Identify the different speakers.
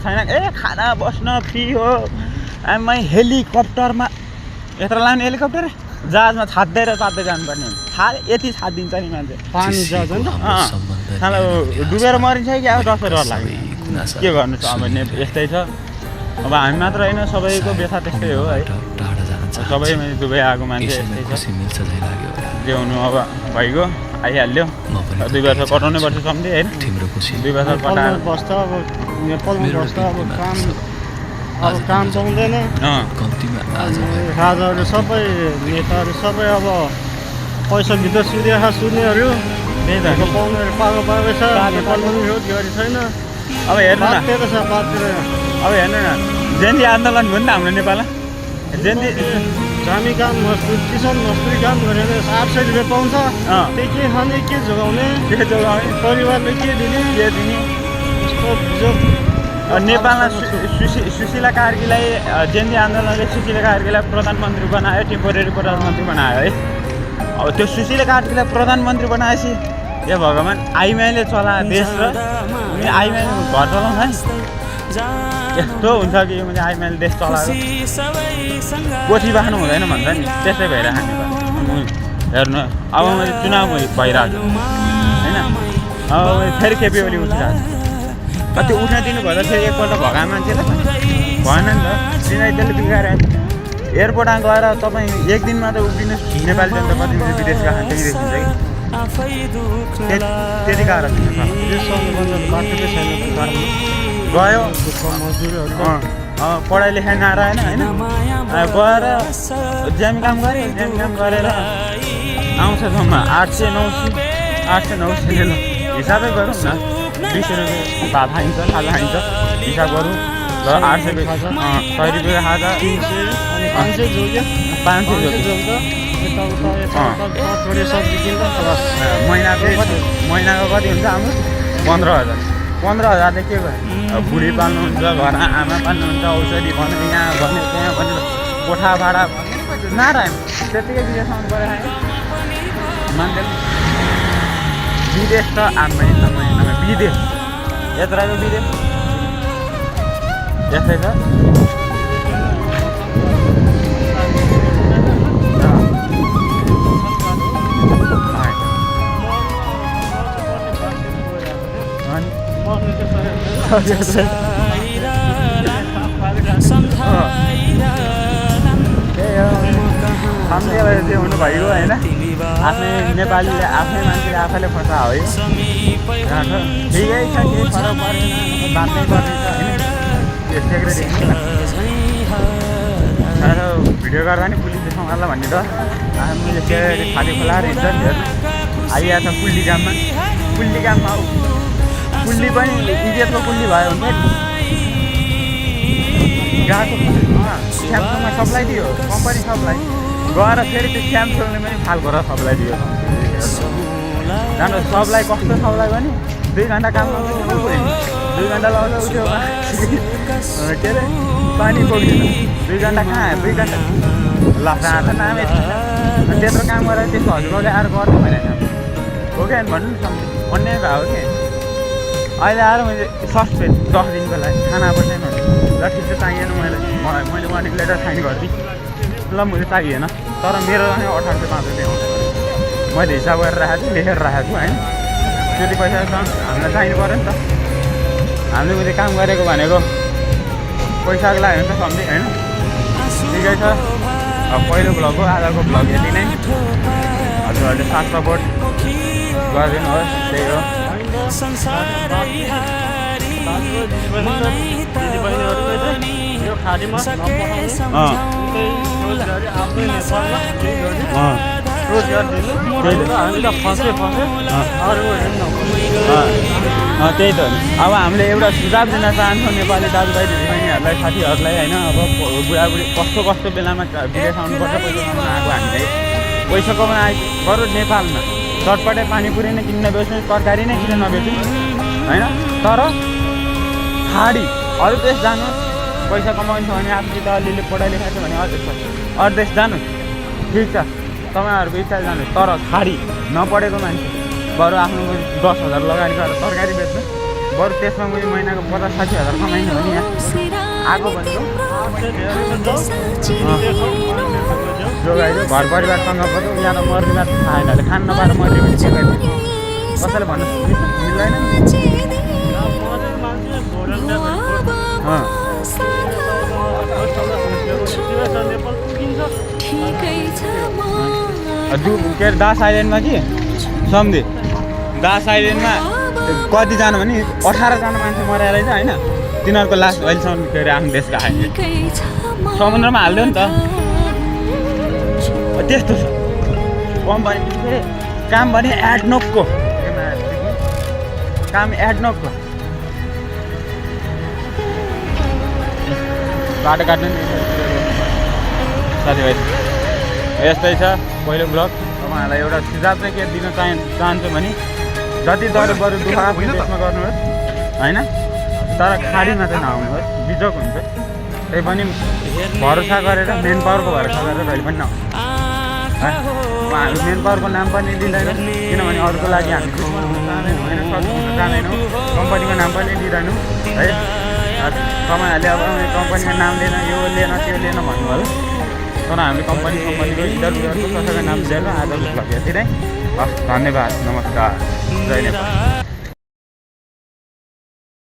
Speaker 1: छैन ए खाना बस्न फ्री हो आमै हेलिकप्टरमा यत्रो लाने हेलिकप्टर जहाजमा छाड्दै जानुपर्ने यति छाडिदिन्छ नि मान्छे
Speaker 2: पानी जहाज हो नि
Speaker 1: त डुबेर मरिन्छ कि अब 10 डर लाग्ने के गर्नु छ अब यस्तै छ अब हामी मात्र होइन सबैको व्यथा त्यस्तै हो है सबै दुबई आएको मान्छे यस्तै छ जे हुनु अब भइगयो आइहाल्यो 2 वर्ष कटाउनै पर्छ सम्झे होइन 2 वर्ष कटाएर
Speaker 2: बस्छ अब नेपालमा बस्छ अब काम पाउँदैन राजाहरू सबै नेताहरू सबै अब पैसा भित्र सुन्नेहरू
Speaker 1: त्यही त
Speaker 2: पाउनेहरू पाएको छ नेपालमा पनि रोजगारी छैन
Speaker 1: अब हेर्नु न अब हेर्नु न जेन्जी आन्दोलन भयो नि त हाम्रो नेपालमा जेन्जी
Speaker 2: जामी काम मजदुर किसान मजदुरी काम गरेर 800 रुपियाँ पाउँछ त्यो के खाने के जोगाउने परिवारले के दिने
Speaker 1: नेपालमा सुशीला कार्कीलाई जेन्जी आन्दोलनले सुशीला कार्कीलाई प्रधानमन्त्री बनायो टेम्पोरेरी प्रधानमन्त्री बनायो है अब त्यो सुशीला कार्कीलाई प्रधानमन्त्री बनाएपछि हे भगवान् आइमाईले चलाए देश र आइमाईले घर चलाउँछ है यस्तो हुन्छ कि मैले आइमाईले देश चलाएको कोठी बाख्नु हुँदैन भन्छ नि त्यस्तै भइरहेको हेर्नु अब मैले चुनाव भइरहेको होइन अब फेरि खेपिओली उठिरहेको त्यो उठ्न दिनु भयो त फेरि एकपल्ट भगा मान्छेलाई भएन नि त चिनाइ त्यसले बिगाएर एयरपोर्टमा गएर तपाईँ एक दिनमा त उभिनुहोस् नेपाली जनता कति विदेश गएको त्यही देखिन्छ कि त्यति कारण गयो पढाइ लेखाइ नआएन होइन गएर ज्यामी काम गरेँ ज्यामी काम गरेर आउँछ जम्मा 800-900 ल हिसाबै गरौँ न 200 रुपियाँ भात खाइन्छ खाजा खाइन्छ हिसाब गरौँ ल 800 रुपियाँ 100 रुपियाँ खाजा 500 महिनाको कति हुन्छ हाम्रो 15,000ले के भयो बुढी पाल्नुहुन्छ घर आमा पाल्नुहुन्छ औषधि भन्यो यहाँ भन्यो त्यहाँ भन्यो कोठा भाडा नारायण त्यतिकै विदेशमा गएर मान्छेले विदेश त विदेश यत्रो विदेश यस्तै छ सम्झेर चाहिँ हुनु भइगयो होइन आफ्नै नेपालीले आफ्नै मान्छेले आफैले फसा हो है ठिकै छ केही फरक परेन बाँच्नै पर्नेछ होइन त्यो सेक्रेट भिडियो गर्दा नि पुलिसले सँगाल्ला भन्ने डर मैले सेक्रेट खाली खोलाएर हिँड्छ नि हेर्नु आइरहेको छ कुल्ली काममा कुल्ली पनि इज्जतको कुल्ली भयो हुन्छ नि गएको स्यामसङमा सप्लाई दियो कम्पनी सप्लाई गएर फेरि त्यो स्यामसङले पनि फाल्को र सप्लाई दियो जानु सप्लाई कस्तो सप्लाई भने 2 घन्टा काम गर्नु 2 घन्टा लगाउँदा उठ्यो के अरे पानी पुग्दैन 2 घन्टा कहाँ 2 घन्टा लसा त नामै त्यत्रो काम गरेर त्यसको हजुरबाउले आएर गर्नु भएन हो क्या भन्नु नि सम्झे अन्याय भयो कि अहिले आएर मैले सस्पेन्ड 10 दिनको लागि खाना पनि ल ठिक छ चाहिएन मैले वार्निङ लेटर साइन गरिदिएँ ल मैले चाहिएन तर मेरो पनि 1805 रुपियाँ आउँछ मैले हिसाब गरेर राखेको छु लेखेर राखेको छु होइन त्यति पैसा हामीलाई चाहिनु पऱ्यो नि त हामीले मैले काम गरेको भनेको पैसाको लागि हो नि त सम्झेँ होइन ठिकै छ अब पहिलो भ्लग हो आजको भ्लग यति नै हजुरहरूले साथ सपोर्ट गरिदिनुहोस् त्यही हो
Speaker 2: यो खाडीमा रोजगार दिनु हामीलाई फसे
Speaker 1: त्यही त अब हामीले एउटा सुझाव दिन चाहन्छौँ नेपाली दाजुभाइ दिदीबहिनीहरूलाई साथीहरूलाई होइन अब बुढाबुढी कस्तो बेलामा विदेश आउनुपर्छ पैसा कमाउन आएको हामीलाई पैसा कमाउन आएको बरु नेपालमा चटपटे पानीपुरी नै किन्न बेच्नु तरकारी नै किन नबेच्नु होइन तर खाडी अरू देश जानुहोस् पैसा कमाउँछ भने आफूसित अलिअलि पढाइ लेखाइ छ भने अरू देश जानुहोस् ठिक छ तपाईँहरूको इच्छा जानुहोस् तर खाडी नपढेको मान्छे बरु आफ्नो 10,000 लगानी गरेर तरकारी बेच्नु बरु त्यसमा मैले महिनाको 50-60 हजार कमाइने हो नि यहाँ आएको भनेको जोगाइदियो घर परिवारसँग बरु यहाँ त मर्ने बात थाहा छैन अहिले खान नपाएर मर्ने भने के गर्ने कसैले भन्नु मिल्दैन के अरे दास आइल्यान्डमा कि सम्झे दास आइल्यान्डमा कतिजना भने 18जना मान्छे मरेर रहेछ होइन तिनीहरूको लास अहिलेसम्म के अरे आफ्नो देशको आयो समुद्रमा हालिदियो नि त त्यस्तो छ कम्पनी काम भने एडनोकको काम एडनोकको बाटो काट्नु नि साथीभाइ यस्तै छ पहिलो ब्लग तपाईँहरूलाई एउटा सुझाव चाहिँ के दिन चाहन्छु भने जति डर बरु दुःख आफ्नो देशमा गर्नुहोस् होइन तर खाडीमा चाहिँ नआउनुहोस् बिजोक हुन्छ त्यही पनि भरोसा गरेर मेन पावरको भरोसा गरेर कहिले पनि नआउनु हामी मेन पावरको नाम पनि लिँदैनौँ किनभने अरूको लागि हामी जाँदैनौँ कम्पनीको नाम पनि लिँदैनौँ है तपाईँहरूले अब कम्पनीको नाम लिएन यो लिएन त्यो लिएन भन्नुभयो तर हामीले कम्पनीको इधर उधरको कसैको नाम लिएर आज यति नै हस् धन्यवाद नमस्कार जय नेपाल